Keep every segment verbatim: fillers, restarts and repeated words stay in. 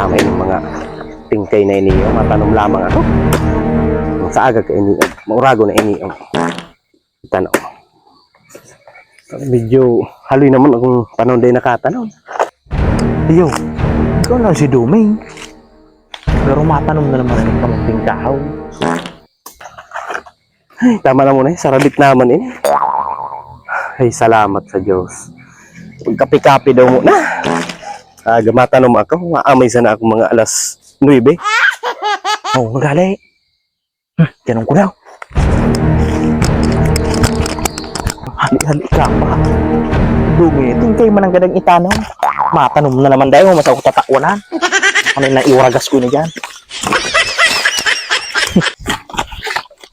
Ay, mga tingkay na ini, oh, matanom lamang ako. Ang sa aga ka ini, oh, maurago na ini, oh. Tanaw. Medyo haloy naman akong panahon dahil nakatanom. Iyo, ikaw na si Duming. Pero matanom na naman ang kamunting kahaw. Ay, tama na muna eh. Sarabit naman eh. Ay, salamat sa Diyos. Magkape-kape daw muna. Ah, gamatanom ako. Maamay sana ako mga alas nuebe. Oh, magali. Hmm, ganun ko daw. Hali-hali ka pa. Dumiting kayo man ang gadang itanom. Matanom na naman dahil mas ako tatakwanan. Ano yung naiwaragas ko na dyan?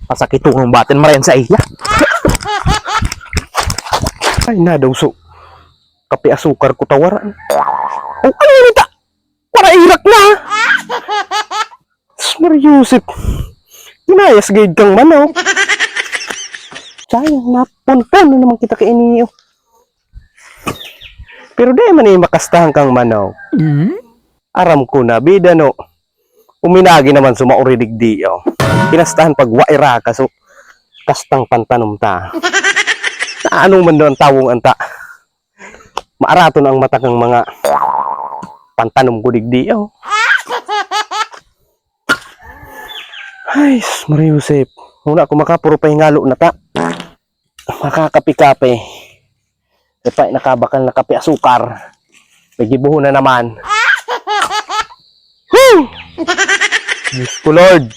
Masakit ko ng batin, marayan sa iya. Ay, nadawso. Kape asukar ko tawaran. Oh, ano yun ita? Para irak na! Sus, Maria Joseph. Pinayas gayud kang manok. Sayang, napunta na naman kita kay ini, oh. Pero di man eh makastahan kang manok. Aram ko na, bida no. Uminagi naman sumauridig di, oh. Kinastahan pag waira ka, so, kastang pantanom ta. Anong man daw ang tawong anta? Maaraton ang mata kang mga pantanom ko digdi, oh. Ay, sus, Maria Josep. Muna ako makapuro pa hingalo na ta. Makakapi-kape. Ipay, nakabakal na kape asukar. May gibuho na naman. Whew! Diyos ko, Lord.